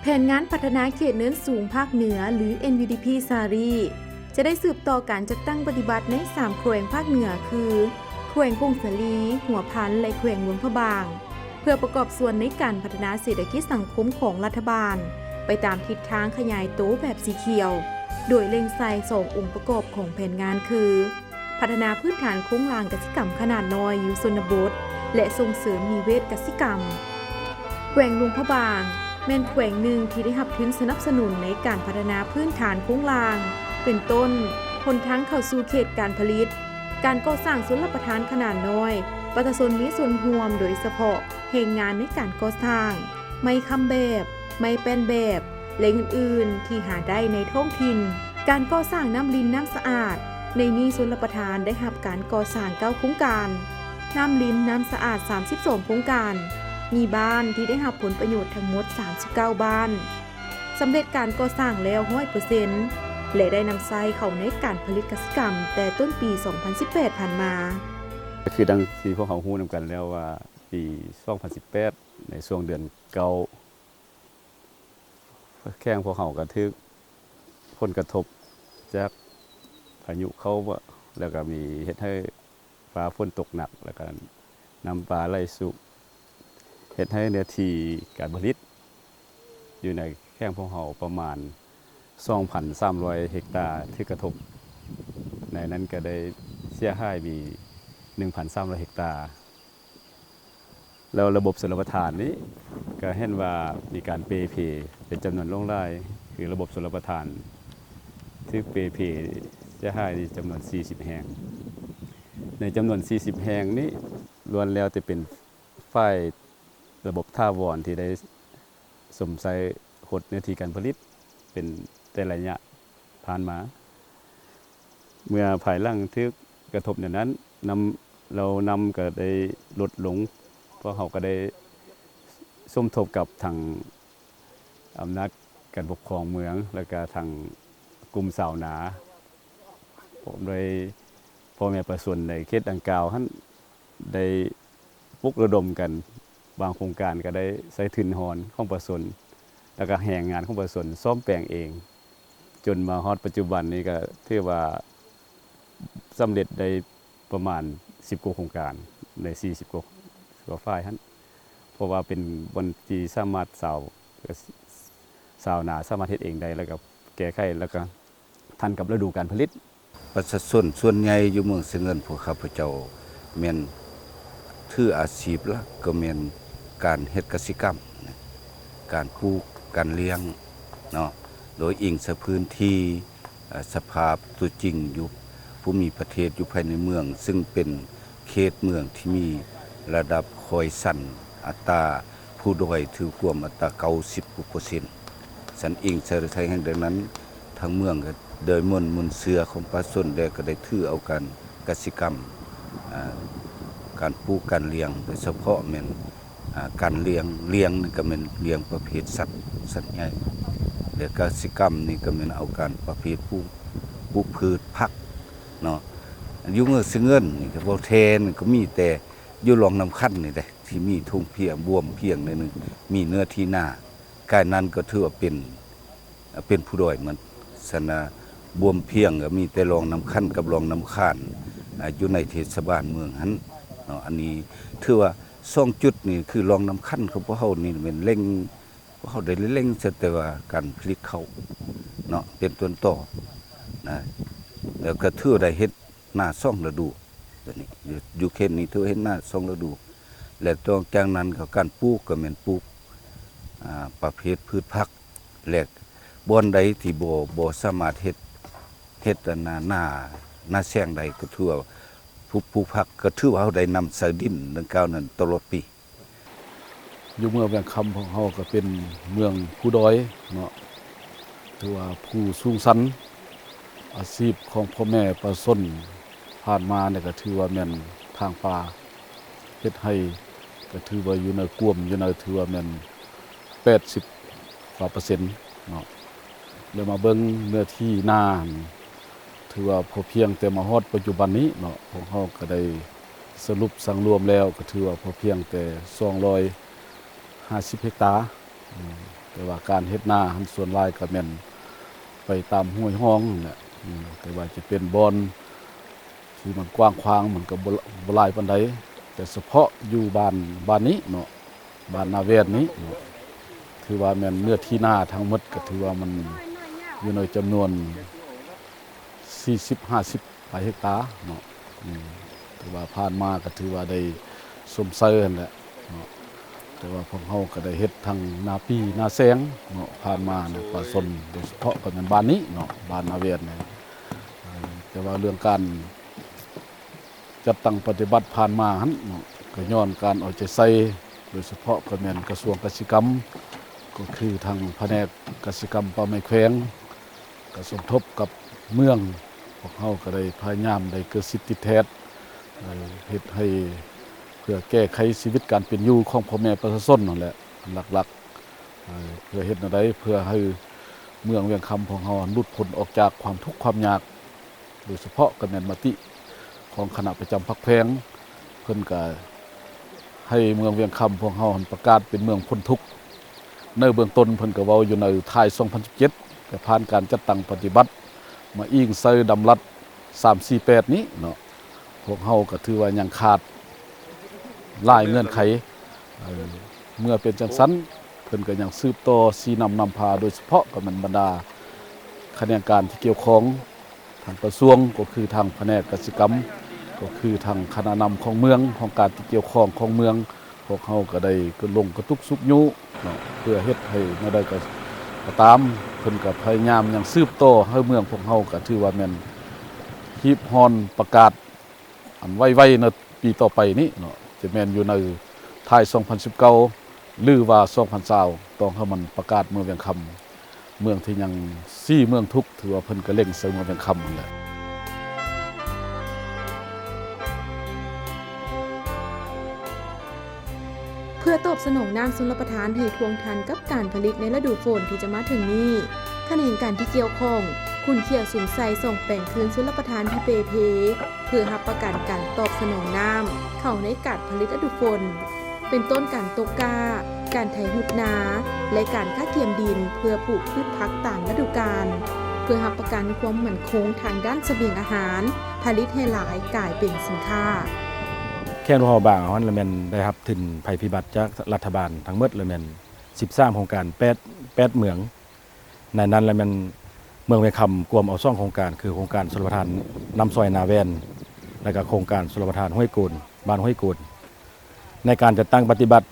ແຜນງານພັດທະນາເຂດເນີນສູງພາກເໜືອ ຫຼື ເອັນຢູດີພີ ສາລີ ຈະໄດ້ສືບຕໍ່ການຈັດຕັ້ງປະຕິບັດໃນສາມແຂວງພາກເໜືອ ຄື ແຂວງຜົ້ງສາລີ, ຫົວພັນ ແລະ ແຂວງຫຼວງພະບາງ ເພື່ອປະກອບສ່ວນໃນການພັດທະນາເສດຖະກິດສັງຄົມຂອງລັດຖະບານ ໄປຕາມທິດທາງຂະຫຍາຍໂຕແບບສີຂຽວ, ໂດຍເລັ່ງໃສ່ສອງອົງປະກອບຂອງແຜນງານຄື ພັດທະນາພື້ນຖານໂຄງລ່າງກະສິກຳຂະໜາດນ້ອຍຢູ່ຊົນນະບົດ ແລະ ສົ່ງເສີມນິເວດກະສິກຳ. ແຂວງຫຼວງພະບາງ ແມ່ນແຂວງໜຶ່ງທີ່ໄດ້ຮັບທຶນສະໜັບສະໜູນໃນການພັດທະນາພື້ນຖານໂຄງລ່າງ ເປັນຕົ້ນ ຫົນທາງເຂົ້າສູ່ເຂດການຜະລິດ, ການກໍ່ສ້າງຊົນລະປະທານຂະໜາດນ້ອຍ, ປະຊາຊົນມີສ່ວນຮ່ວມ ໂດຍສະເພາະແຮງງານໃນການກໍ່ສ້າງ, ໄມ້ຄ້ຳແບບ, ໄມ້ແປ້ນແບບ ແລະ ອື່ນໆ ທີ່ຫາໄດ້ໃນທ້ອງຖິ່ນ, ການກໍ່ສ້າງນ້ຳລິນນ້ຳສະອາດ, ໃນນີ້ຊົນລະປະທານໄດ້ຮັບການກໍ່ສ້າງເກົ້າໂຄງການ, ນ້ຳລິນນ້ຳສະອາດສາມສິບສອງໂຄງການ, ມີບ້ານທີ່ໄດ້ຮັບຜົນປະໂຫຍດທັງໝົດສາມສິບເກົ້າບ້ານ, ສຳເລັດການກໍ່ສ້າງແລ້ວຮ້ອຍເປີເຊັນ ແລະ ໄດ້ນຳໃຊ້ເຂົ້າໃນການຜະລິດກະສິກຳແຕ່ຕົ້ນປີສອງພັນສິບແປດຜ່ານມາ. ກໍຄືດັ່ງທີ່ພວກເຮົາຮູ້ນຳກັນແລ້ວວ່າ ປີສອງພັນສິບແປດ ໃນຊ່ວງເດືອນເກົ້າ ແຂວງພວກເຮົາກໍຖືກຜົນກະທົບຈາກພາຍຸເຂົ້າ ແລ້ວກໍມີເຮັດໃຫ້ຟ້າຝົນຕົກໜັກ ແລ້ວກໍນ້ຳປ່າໄຫຼສູງ ເຮັດໃຫ້ເນື້ອທີ່ການຜະລິດຢູ່ໃນແຂວງພວກເຮົາປະມານສອງພັນສາມຮ້ອຍເຮັກຕາຖືກກະທົບ, ໃນນັ້ນກໍໄດ້ເສຍຫາຍມີໜຶ່ງພັນສາມຮ້ອຍເຮັກຕາ. ແລ້ວລະບົບຊົນລະປະທານນີ້ກໍເຫັນວ່າມີການເປ່ເພເປັນຈຳນວນຫຼວງຫຼາຍ, ຄືລະບົບຊົນລະປະທານຖືກເປ່ເພເສຍຫາຍນີ້ຈຳນວນສີ່ສິບແຫ່ງ. ໃນຈຳນວນສີ່ສິບແຫ່ງນີ້ ລ້ວນແລ້ວແຕ່ເປັນຝ່າຍລະບົບຖາວອນທີ່ໄດ້ຊົມໃຊ້ຫົດເນື້ອທີ່ການຜະລິດເປັນແຕ່ໄລຍະຜ່ານມາ. ເມື່ອພາຍຫຼັງຖືກກະທົບແນວນັ້ນ, ນ້ຳ ແລ້ວນ້ຳກໍໄດ້ລົດລົງ, ພວກເຮົາກໍໄດ້ສົມທົບກັບທາງອຳນາດການປົກຄອງເມືອງ ແລ້ວກະທາງກຸ່ມຊາວນາ ພ້ອມດ້ວຍພໍ່ແມ່ປະຊາຊົນໃນເຂດດັ່ງກ່າວຫັ້ນ ໄດ້ ປຸກລະດົມກັນ, ບາງໂຄງການກໍໄດ້ໃຊ້ທຶນຮອນຂອງປະຊາຊົນ ແລ້ວກໍແຮງງານຂອງປະຊາຊົນສ້ອມແປງເອງ, ຈົນມາຮອດປັດຈຸບັນນີ້ກໍຖືວ່າສຳເລັດໄດ້ປະມານສິບກວ່າໂຄງການ ໃນສີ່ສິບກວ່າ ກວ່າຝ່າຍຫັ້ນ, ເພາະວ່າເປັນບ່ອນທີ່ສາມາດຊາວ ຊາວນາສາມາດເຮັດເອງໄດ້ ແລ້ວກໍແກ້ໄຂ ແລ້ວກໍ ທັນກັບລະດູການຜະລິດ. ປະຊາຊົນສ່ວນໃຫຍ່ຢູ່ເມືອງຊະເງິນ ພວກຂ້າພະເຈົ້າແມ່ນຖືອາຊີບຫຼັກກໍແມ່ນການເຮັດກະສິກຳ, ການປູກ, ການລ້ຽງເນາະ, ໂດຍອີງໃສ່ພື້ນທີ່, ອາ, ສະພາບຕົວຈິງຢູ່ພູມີປະເທດຢູ່ພາຍໃນເມືອງ, ຊຶ່ງເປັນເຂດເມືອງທີ່ມີລະດັບຄອຍຊັນ, ອັດຕາ ຜູ້ດອຍຖືກວມອັດຕາເກົ້າສິບກວ່າເປີເຊັນ. ສັນອີງໃສ່ ໃສ່ແຫ່ງດັ່ງນັ້ນ, ທາງເມືອງກໍໂດຍມົນ ມົນເຊື່ອຂອງປະຊາຊົນແລ້ວ ກໍໄດ້ຖືເອົາການກະສິກຳ, ອາ, ການປູກການລ້ຽງ, ໂດຍສະເພາະແມ່ນ, ອາ, ການລ້ຽງ, ລ້ຽງນີ້ກໍແມ່ນລ້ຽງປະເພດສັດ, ສັດໃຫຍ່ ແລະ ກະສິກຳນີ້ກໍແມ່ນເອົາການປະເພດປູກ, ປູກພືດຜັກເນາະ. ຢູ່ເມືອງຊະເງິນນີ້ກໍບໍ່ແທ້ນ, ກໍມີແຕ່ຢູ່ລອງນ້ຳຂັນນີ້ເດ້ ທີ່ມີທົ່ງພຽງ, ບວມພຽງໜ້ອຍໜຶ່ງ, ມີເນື້ອທີ່ນາ, ກາຍນັ້ນກໍຖືວ່າເປັນ, ເປັນພູດອຍໝົດ. ສະນັ້ນ ບວມພຽງກໍມີແຕ່ລອງນ້ຳຂັນກັບລອງນ້ຳຂານ, ອາ, ຢູ່ໃນເທດສະບານເມືອງຫັ້ນເນາະ. ອັນນີ້ຖືວ່າສອງຈຸດນີ້ ຄືລອງນ້ຳຂັນຂອງພວກເຮົານີ້ແມ່ນເລັ່ງ, ພວກເຮົາໄດ້ເລັ່ງໃສ່ແຕ່ວ່າການຜະລິດເຂົ້າເນາະ ເປັນຕົ້ນຕໍນະ, ແລ້ວກໍຖືວ່າໄດ້ເຮັດ ນາສອງລະດູ, ດຽວນີ້ຢູ່, ຢູ່ເຂດນີ້ຖືເຮັດນາສອງລະດູ ແລະ ນອກຈາກນັ້ນກໍການປູກກໍແມ່ນປູກ, ອາ, ປະເພດພືດຜັກ ແລະ ບ່ອນໃດທີ່ບໍ່, ບໍ່ສາມາດເຮັດ, ເຮັດອັນນາ, ນາ, ນາແຊງໄດ້ ກໍຖືວ່າປູກ, ປູກຜັກ ກໍຖືວ່າເຮົາໄດ້ນຳໃຊ້ດິນດັ່ງກ່າວນັ້ນຕະຫຼອດປີ. ຢູ່ເມືອງວຽງຄຳຂອງເຮົາກໍເປັນເມືອງພູດອຍເນາະ, ຖືວ່າພູສູງຊັນ. ອາຊີບຂອງພໍ່ແມ່ປະຊາຊົນຜ່ານມານີ້ກໍຖືວ່າແມ່ນຖາງປ່າ, ເຮັດໄຮ່, ກໍຖືວ່າຢູ່ໃນກວມ, ຢູ່ໃນ ຖືວ່າແມ່ນແປດສິບກວ່າເປີເຊັນເນາະ. ແລ້ວມາເບິ່ງເນື້ອທີ່ນາຫັ້ນ ຖືວ່າພໍພຽງ, ແຕ່ມາຮອດປັດຈຸບັນນີ້ເນາະ ພວກເຮົາກໍໄດ້ສະຫຼຸບສັງລວມແລ້ວ ກໍຖືວ່າພໍພຽງແຕ່ສອງຮ້ອຍຫ້າສິບເຮັກຕາ. ແຕ່ວ່າການເຮັດນາຫັ້ນສ່ວນຫຼາຍກໍແມ່ນໄປຕາມຫ້ວຍຮ່ອງນັ້ນແຫຼະ. ອືມ ແຕ່ວ່າຈະເປັນບ່ອນທີ່ມັນກວ້າງຂວາງ ມັນກໍບໍ່ ບໍ່ຫຼາຍປານໃດ, ແຕ່ສະເພາະຢູ່ບ້ານ ບ້ານນີ້ເນາະ ບ້ານນາແວ່ນນີ້ເນາະ ຖືວ່າແມ່ນເນື້ອທີ່ນາທັງໝົດ ກໍຖືວ່າມັນຢູ່ໃນຈຳນວນ ສີ່ສິບ ຫ້າສິບປາຍເຮັກຕາເນາະ. ອືມ ແຕ່ວ່າຜ່ານມາກໍຖືວ່າໄດ້ຊົມເຊີຍຫັ້ນແຫຼະເນາະ, ແຕ່ວ່າພວກເຮົາກໍໄດ້ເຮັດທັງນາປີນາແຊງເນາະ ຜ່ານມານະ ປະຊາຊົນ ໂດຍສະເພາະກໍແມ່ນບ້ານນີ້ເນາະ ບ້ານນາແວ່ນນີ້. ເອີ ແຕ່ວ່າເລື່ອງການ ຈັດຕັ້ງປະຕິບັດຜ່ານມາຫັ້ນເນາະ ກໍຍ້ອນການເອົາໃຈໃສ່ ໂດຍສະເພາະກໍແມ່ນກະຊວງກະສິກຳ ກໍຄືທາງພະແນກກະສິກຳປ່າໄມ້ແຂວງ ກໍສົມທົບກັບເມືອງ, ພວກເຮົາກໍໄດ້ພະຍາຍາມໄດ້ເກີດສິດຕິດແທດ ເຮັດໃຫ້ເພື່ອແກ້ໄຂຊີວິດການເປັນຢູ່ຂອງພໍ່ແມ່ປະຊາຊົນນັ້ນແຫຼະ ຫຼັກໆ ເພື່ອເຮັດແນວໃດ ເພື່ອໃຫ້ເມືອງວຽງຄຳຂອງເຮົາຫຼຸດພົ້ນອອກຈາກຄວາມທຸກຄວາມຍາກ. ໂດຍສະເພາະກໍແມ່ນມະຕິຂອງຄະນະປະຈຳພັກແຂວງ ເພິ່ນກໍໃຫ້ເມືອງວຽງຄຳພວກເຮົາຫັ້ນປະກາດເປັນເມືອງພົ້ນທຸກ. ໃນເບື້ອງຕົ້ນເພິ່ນກໍເວົ້າຢູ່ໃນທ້າຍສອງພັນສິບເຈັດ ແຕ່ຜ່ານການຈັດຕັ້ງປະຕິບັດ ມາອີງໃສ່ດຳລັດສາມສີ່ແປດນີ້ເນາະ ພວກເຮົາກໍຖືວ່າຍັງຂາດຫຼາຍເງື່ອນໄຂ. ເອີ ເມື່ອເປັນຈັ່ງຊັ້ນ ເພິ່ນກໍຍັງສືບຕໍ່ຊີ້ນຳນຳພາ ໂດຍສະເພາະກໍແມ່ນບັນດາຂະແໜງການທີ່ກ່ຽວຂ້ອງ ທາງກະຊວງ ກໍຄືທາງພະແນກກະສິກຳ ກໍຄືທາງຄະນະນຳຂອງເມືອງ ຫ້ອງການທີ່ກ່ຽວຂ້ອງຂອງເມືອງ ພວກເຮົາກໍໄດ້ລົງກະຕຸກຊຸກຍູ້ເນາະ ເພື່ອເຮັດໃຫ້ແນວໃດກໍ ກໍຕາມ ເພິ່ນກໍພະຍາຍາມຍັງສືບຕໍ່ໃຫ້ເມືອງພວກເຮົາ ກໍຖືວ່າແມ່ນຮີບຮ້ອນປະກາດ ອັນໄວໆ ໃນປີຕໍ່ໄປນີ້ເນາະ ຈະແມ່ນຢູ່ໃນທ້າຍສອງພັນສິບເກົ້າ ຫຼືວ່າສອງພັນຊາວ ຕ້ອງໃຫ້ມັນປະກາດເມືອງວຽງຄຳ ເມືອງທີ່ຍັງ ສີ່ເມືອງທຸກ ຖືວ່າເພິ່ນກໍເລັງໃສ່ເມືອງວຽງຄຳຫັ້ນແຫຼະ. ເພື່ອຕອບສະໜອງນ້ຳຊົນລະປະທານໃຫ້ທ່ວງທັນກັບການຜະລິດໃນລະດູຝົນທີ່ຈະມາເຖິງນີ້, ຂະແໜງການທີ່ກ່ຽວຂ້ອງ ຂຸ້ນຂ້ຽວສຸມໄຊສອງແປງຄືນຊົນລະປະທານທີ່ເປ່ເພ ເພື່ອຮັບປະກັນການຕອບສະໜອງນ້ຳເຂົ້າໃນການຜະລິດລະດູຝົນ ເປັນຕົ້ນການຕົກກ້າ, ການໄຖຮຸດນາ ແລະ ການກະກຽມດິນເພື່ອປູກພືດຜັກຕາມລະດູການ ເພື່ອຮັບປະກັນຄວາມໝັ້ນຄົງທາງດ້ານສະບຽງອາຫານ, ຜະລິດໃຫ້ຫຼາຍກາຍເປັນສິນຄ້າ. ແຂວງຫຼວງພະບາງເຮົາຫັ້ນລະແມ່ນໄດ້ຮັບທຶນໄພພິບັດຈາກລັດຖະບານທັງໝົດລະແມ່ນສິບສາມໂຄງການ ແປດ ແປດເມືອງ. ໃນນັ້ນລະແມ່ນເມືອງວຽງຄຳກວມເອົາສອງໂຄງການ ຄືໂຄງການຊົນລະປະທານນ້ຳຊອຍນາແວ່ນ ແລະ ກະໂຄງການຊົນລະປະທານຫ້ວຍໂກນ ບ້ານຫ້ວຍໂກນ. ໃນການຈັດຕັ້ງປະຕິບັດ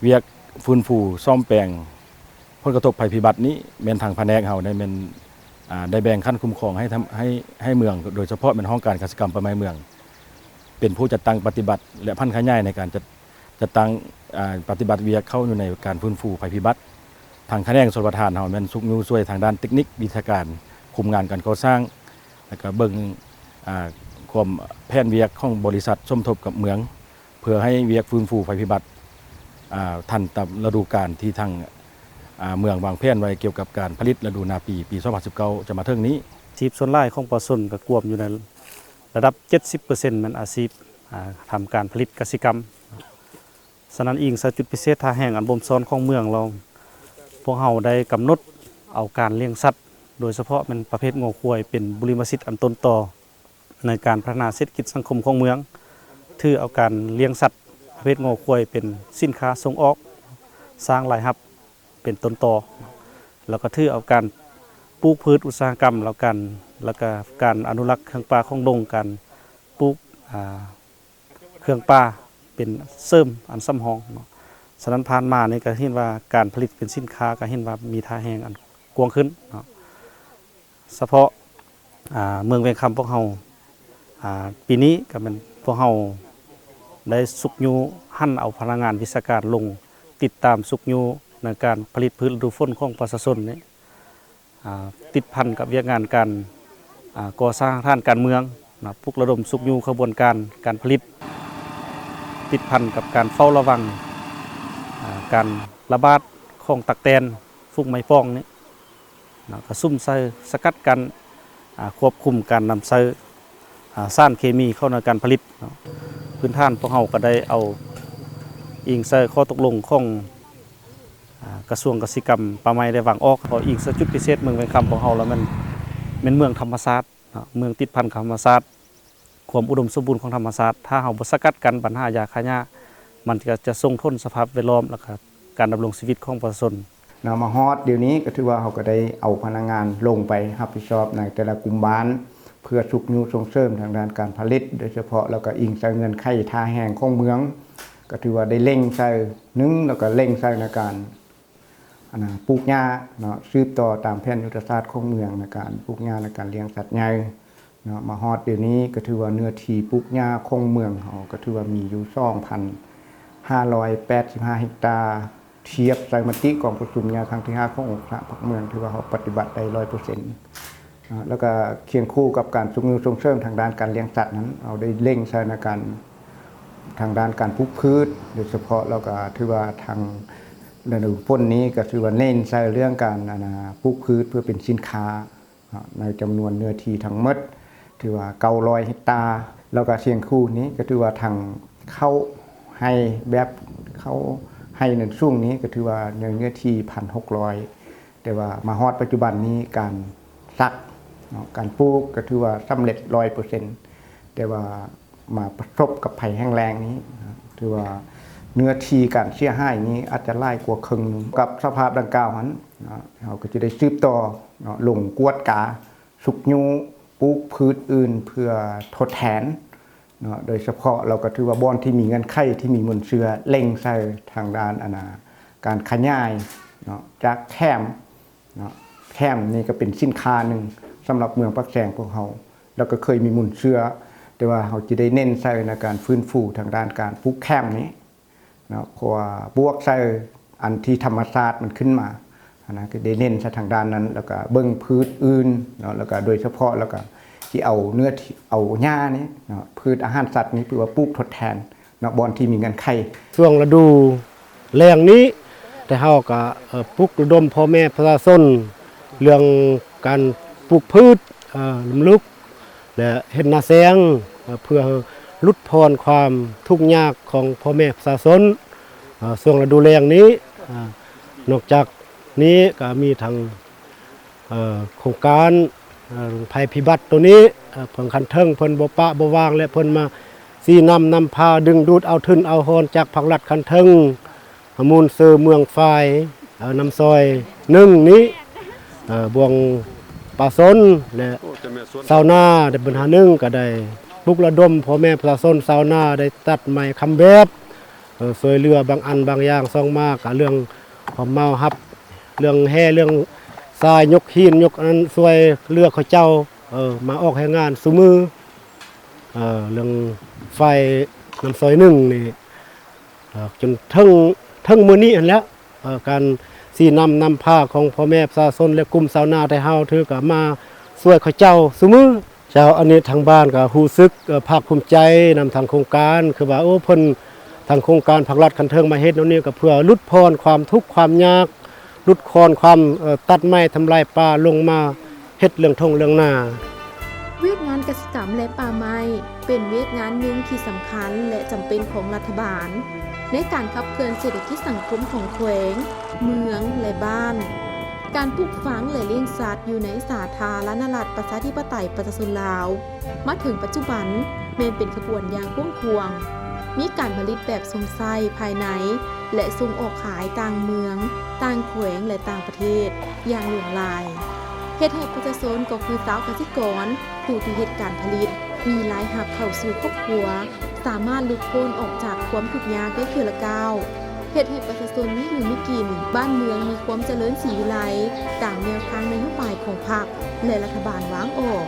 ວຽກຟື້ນຟູສ້ອມແປງຜົນກະທົບໄພພິບັດນີ້ ແມ່ນທາງພະແນກເຮົາໄດ້ແມ່ນ ອາ ໄດ້ແບ່ງຂັ້ນຄຸ້ມຄອງໃຫ້ ໃຫ້ ໃຫ້ເມືອງ ໂດຍສະເພາະແມ່ນຫ້ອງການກະສິກຳປ່າໄມ້ເມືອງ ເປັນຜູ້ຈັດຕັ້ງປະຕິບັດ ແລະ ຜັນຂະຫຍາຍໃນການຈັດ ຈັດຕັ້ງ ອາ ປະຕິບັດວຽກເຂົ້າຢູ່ໃນການຟື້ນຟູໄພພິບັດ. ທາງຂະແໜງຊົນລະປະທານເຮົາແມ່ນຊຸກຍູ້ຊ່ວຍທາງດ້ານເຕັກນິກ, ວິຊາການ, ຄຸມງານການກໍ່ສ້າງ ແລ້ວກະເບິ່ງ ອາ ຄວາມແຜນວຽກຂອງບໍລິສັດສົມທົບກັບເມືອງ ເພື່ອໃຫ້ວຽກຟື້ນຟູໄພພິບັດ ອາ ທັນຕາມລະດູການທີ່ທາງ ອາ ເມືອງວາງແຜນໄວ້ກ່ຽວກັບການຜະລິດລະດູນາປີ ປີສອງພັນສິບເກົ້າ ຈະມາເຖິງນີ້. ອາຊີບສ່ວນຫຼາຍຂອງປະຊາຊົນກະກວມຢູ່ໃນລະດັບເຈັດສິບເປີເຊັນແມ່ນອາຊີບ ອາ ທຳການຜະລິດກະສິກຳ. ສະນັ້ນ ອີງໃສ່ຈຸດພິເສດທ່າແຮງອັນບົ່ມຊ້ອນຂອງເມືອງລາວ ພວກເຮົາໄດ້ກຳນົດເອົາການລ້ຽງສັດ ໂດຍສະເພາະແມ່ນປະເພດງົວຄວາຍເປັນບຸລິມະສິດອັນຕົ້ນຕໍໃນການພັດທະນາເສດຖະກິດສັງຄົມຂອງເມືອງ, ຖືເອົາການລ້ຽງສັດປະເພດງົວຄວາຍເປັນສິນຄ້າສົ່ງອອກ ສ້າງລາຍຮັບເປັນຕົ້ນຕໍ, ແລ້ວກໍຖືເອົາການປູກພືດອຸດສາຫະກຳ ແລ້ວການ ແລ້ວກະການອະນຸລັກເຄື່ອງປ່າຂອງດົງ, ການປູກ ອາ ເຄື່ອງປ່າເປັນເສີມອັນສຳຮອງເນາະ. ສະນັ້ນ ຜ່ານມານີ້ກະເຫັນວ່າການຜະລິດເປັນສິນຄ້າກະເຫັນວ່າມີທ່າແຮງອັນກວ້າງຂຶ້ນເນາະ. ສະເພາະ ອາ ເມືອງວຽງຄຳພວກເຮົາ ອາ ປີນີ້ກະແມ່ນພວກເຮົາໄດ້ຊຸກຍູ້ຫັນເອົາພະນັກງານວິຊາການລົງຕິດຕາມຊຸກຍູ້ໃນການຜະລິດພືດລະດູຝົນຂອງປະຊາຊົນນີ້ ອາ ຕິດພັນກັບວຽກງານການ ອາ ກໍ່ສ້າງຮາກຖານການເມືອງນະ, ປຸກລະດົມຊຸກຍູ້ຂະບວນການການຜະລິດ, ຕິດພັນກັບການເຝົ້າລະວັງ ອາ ການລະບາດຂອງຕັກແຕນ, ຝູງໄມ້ຟອງນີ້ນະ, ກະສຸມໃສ່ສະກັດກັ້ນ ອາ ຄວບຄຸມການນຳໃຊ້ ອາ ສານເຄມີເຂົ້າໃນການຜະລິດເນາະ. ພື້ນຖານພວກເຮົາກະໄດ້ເອົາອີງໃສ່ຂໍ້ຕົກລົງຂອງ ອ່າ ກະຊວງກະສິກຳ ປ່າໄມ້ ແລະ ວາງອອກ. ເພາະອີງໃສ່ຈຸດພິເສດເມືອງແວງຄຳຂອງເຮົາແລ້ວ ແມ່ນ ແມ່ນເມືອງທຳມະຊາດເນາະ, ເມືອງຕິດພັນກັບທຳມະຊາດ, ຄວາມອຸດົມສົມບູນຂອງທຳມະຊາດ. ຖ້າເຮົາບໍ່ສະກັດກັ້ນບັນຫາຢາຂ້າຫຍ້າ ມັນກະຈະສົ່ງຜົນສະພາບແວດລ້ອມ ແລະ ກະການດຳລົງຊີວິດຂອງປະຊາຊົນ. ເນາະ ມາຮອດດຽວນີ້ກະຖືວ່າເຮົາກະໄດ້ເອົາພະນັກງານລົງໄປຮັບຜິດຊອບໃນແຕ່ລະກຸ່ມບ້ານ ເພື່ອຊຸກຍູ້ສົ່ງເສີມທາງດ້ານການຜະລິດໂດຍສະເພາະ ແລ້ວກະອີງໃສ່ເງື່ອນໄຂທ່າແຮງຂອງເມືອງ ກະຖືວ່າໄດ້ເລັ່ງໃສ່ ໜຶ່ງ ແລ້ວກະເລັ່ງໃສ່ໃນການ ອັນນ່າ ປູກຫຍ້າເນາະ ສືບຕໍ່ຕາມແຜນຍຸດທະສາດຂອງເມືອງໃນການປູກຫຍ້າ ໃນການລ້ຽງສັດໃຫຍ່ເນາະ. ມາຮອດດຽວນີ້ກະຖືວ່າເນື້ອທີ່ປູກຫຍ້າຂອງເມືອງເຮົາກະຖືວ່າມີຢູ່ສອງພັນຫ້າຮ້ອຍແປດສິບຫ້າເຮັກຕາ ທຽບໃສ່ມະຕິກອງປະຊຸມໃຫຍ່ຄັ້ງທີຫ້າຂອງອົງຄະນະພັກເມືອງ ຖືວ່າເຮົາປະຕິບັດໄດ້ຮ້ອຍເປີເຊັນ. ອາ ແລ້ວກະຄຽງຄູ່ກັບການຊຸກຍູ້ສົ່ງເສີມທາງດ້ານການລ້ຽງສັດນັ້ນ ເຮົາໄດ້ເລັ່ງໃສ່ໃນການ ທາງດ້ານການປູກພືດໂດຍສະເພາະ ແລ້ວກະຖືວ່າທາງລະດູຝົນນີ້ກະຖືວ່າເນັ້ນໃສ່ເລື່ອງການ ອັນນ່າ ປູກພືດເພື່ອເປັນສິນຄ້າເນາະ ໃນຈຳນວນເນື້ອທີ່ທັງໝົດ ຖືວ່າເກົ້າຮ້ອຍເຮັກຕາ. ແລ້ວກະຄຽງຄູ່ນີ້ກະຖືວ່າທາງເຂົ້າໄຮ່ ແບບເຂົ້າໄຮ່ເນີນສູງນີ້ກະຖືວ່າໃນເນື້ອທີ່ພັນຫົກຮ້ອຍ ແຕ່ວ່າມາຮອດປັດຈຸບັນນີ້ ການສັກເນາະ ການປູກກະຖືວ່າສຳເລັດຮ້ອຍເປີເຊັນ ແຕ່ວ່າມາປະສົບກັບໄພແຫ້ງແລ້ງນີ້ ຖືວ່າເນື້ອທີ່ການເສຍຫາຍນີ້ອາດຈະຫຼາຍກວ່າເຄິ່ງໜຶ່ງ. ກັບສະພາບດັ່ງກ່າວຫັ້ນເນາະ ເຮົາກະຈະໄດ້ສືບຕໍ່ເນາະ ລົງກວດກາ ຊຸກຍູ້ປູກພືດອື່ນເພື່ອທົດແທນເນາະ ໂດຍສະເພາະ ແລ້ວກະຖືວ່າບ່ອນທີ່ມີເງື່ອນໄຂ ທີ່ມີມູນເຊື້ອ ເລັ່ງໃສ່ທາງດ້ານ ອັນນ່າ ການຂະຫຍາຍເນາະ ຈາກແຄມເນາະ. ແຄມນີ້ກະເປັນສິນຄ້າໜຶ່ງສຳລັບເມືອງປາກແຊງພວກເຮົາ ແລ້ວກະເຄີຍມີມູນເຊື້ອ ແຕ່ວ່າເຮົາຈະໄດ້ເນັ້ນໃສ່ໃນການຟື້ນຟູທາງດ້ານການປູກແຄມນີ້ ເນາະ ເພາະວ່າບວກໃສ່ອັນທີ່ທຳມະຊາດມັນຂຶ້ນມາ ອັນນັ້ນກະໄດ້ເນັ້ນໃສ່ທາງດ້ານນັ້ນ ແລ້ວກະເບິ່ງພືດອື່ນເນາະ ແລ້ວກະໂດຍສະເພາະ ແລ້ວກະຊິເອົາເນື້ອທີ່ ເອົາຫຍ້ານີ້ເນາະ ພືດອາຫານສັດນີ້ ເພື່ອວ່າປູກທົດແທນເນາະ ບ່ອນທີ່ມີເງື່ອນໄຂ. ຊ່ວງລະດູແລ້ງນີ້ ແຕ່ເຮົາກະ ເອີ ປຸກລະດົມພໍ່ແມ່ປະຊາຊົນ ເລື່ອງການປູກພືດ ເອີ ລຳລຸກ ແລະ ເຮັດນາແຊງ ເພື່ອຫຼຸດຜ່ອນຄວາມທຸກຍາກຂອງພໍ່ແມ່ປະຊາຊົນ ເອີ ຊ່ວງລະດູແລ້ງນີ້. ເອີ ນອກຈາກນີ້ກະມີທັງ ເອີ ໂຄງການ ເອີ ໄພພິບັດໂຕນີ້ ເອີ ທາງຂັ້ນເທິງເພິ່ນບໍ່ປະບໍ່ວາງ ແລະ ເພິ່ນມາຊີ້ນຳນຳພາ ດຶງດູດເອົາທຶນເອົາຮອນຈາກພາກລັດຂັ້ນເທິງ ມູນເຊື້ອເມືອງຝາຍ ເອີ ນ້ຳຊອຍໜຶ່ງນີ້ ເອີ ບ່ວງປາຊົນ ແລະ ຊາວນາໄດ້ບັນຫາໜຶ່ງ ກະໄດ້ປຸກລະດົມພໍ່ແມ່ປະຊາຊົນຊາວນາ ໄດ້ຕັດໄມ້ຄຳແບບ ເອີ ຊ່ວຍເຫຼືອບາງອັນບາງຢ່າງ ສອງມາກະເລື່ອງຄວາມເໝົາຮັບ ເລື່ອງແຮ່ ເລື່ອງຊາຍ ຍົກຫີນ ຍົກອັນນັ້ນ ຊ່ວຍເຫຼືອເຂົາເຈົ້າ ເອີ ມາອອກແຮງງານຊຸມື້ ເອີ ເລື່ອງໄຟນ້ຳຊອຍໜຶ່ງນີ້ ເອີ ຈົນເຖິງ ເຖິງມື້ນີ້ຫັ້ນແຫຼະ ເອີ ການຊີ້ນຳນຳພາຂອງພໍ່ແມ່ປະຊາຊົນ ແລະ ກຸ່ມຊາວນາໄທເຮົາ ຖືກະມາຊ່ວຍເຂົາເຈົ້າຊຸມື້. ເຈົ້າ ອັນນີ້ທາງບ້ານກະຮູ້ສຶກ ເອີ ພາກພູມໃຈນຳທາງໂຄງການ ຄືວ່າ ໂອ້ ເພິ່ນ ທາງໂຄງການພາກລັດຂັ້ນເທິງມາເຮັດແນວນີ້ ກະເພື່ອຫຼຸດຜ່ອນຄວາມທຸກຄວາມຍາກ ຫຼຸດຜ່ອນຄວາມ ເອີ ຕັດໄມ້ທຳລາຍປ່າ ລົງມາເຮັດເລື່ອງທົ່ງເລື່ອງນາ. ວຽກງານກະສິກຳ ແລະ ປ່າໄມ້ ເປັນວຽກງານໜຶ່ງທີ່ສຳຄັນ ແລະ ຈຳເປັນຂອງລັດຖະບານ ໃນການຂັບເຄື່ອນເສດຖະກິດສັງຄົມຂອງແຂວງ, ເມືອງ ແລະ ບ້ານ. ການປູກຝັງ ແລະ ລ້ຽງສັດຢູ່ໃນສາທາລະນະລັດ ປະຊາທິປະໄຕ ປະຊາຊົນລາວ ມາເຖິງປັດຈຸບັນ ແມ່ນເປັນຂະບວນຢ່າງກວ້າງຂວາງ, ມີການຜະລິດແບບຊົມໃຊ້ພາຍໃນ ແລະ ສົ່ງອອກຂາຍຕ່າງເມືອງ, ຕ່າງແຂວງ ແລະ ຕ່າງປະເທດຢ່າງຫຼວງຫຼາຍ, ເຮັດໃຫ້ປະຊາຊົນ ກໍຄືຊາວກະສິກອນ ຜູ້ທີ່ເຮັດການຜະລິດ ມີລາຍຮັບເຂົ້າສູ່ຄອບຄົວ ສາມາດຫຼຸດພົ້ນອອກຈາກຄວາມທຸກຍາກໄດ້ເທື່ອລະກ້າວ, ເຮັດໃຫ້ປະຊາຊົນມີຢູ່ມີກິນ, ບ້ານເມືອງມີຄວາມຈະເລີນສີວິໄລ ຕາມແນວທາງນະໂຍບາຍຂອງພັກ ແລະ ລັດຖະບານວາງອອກ.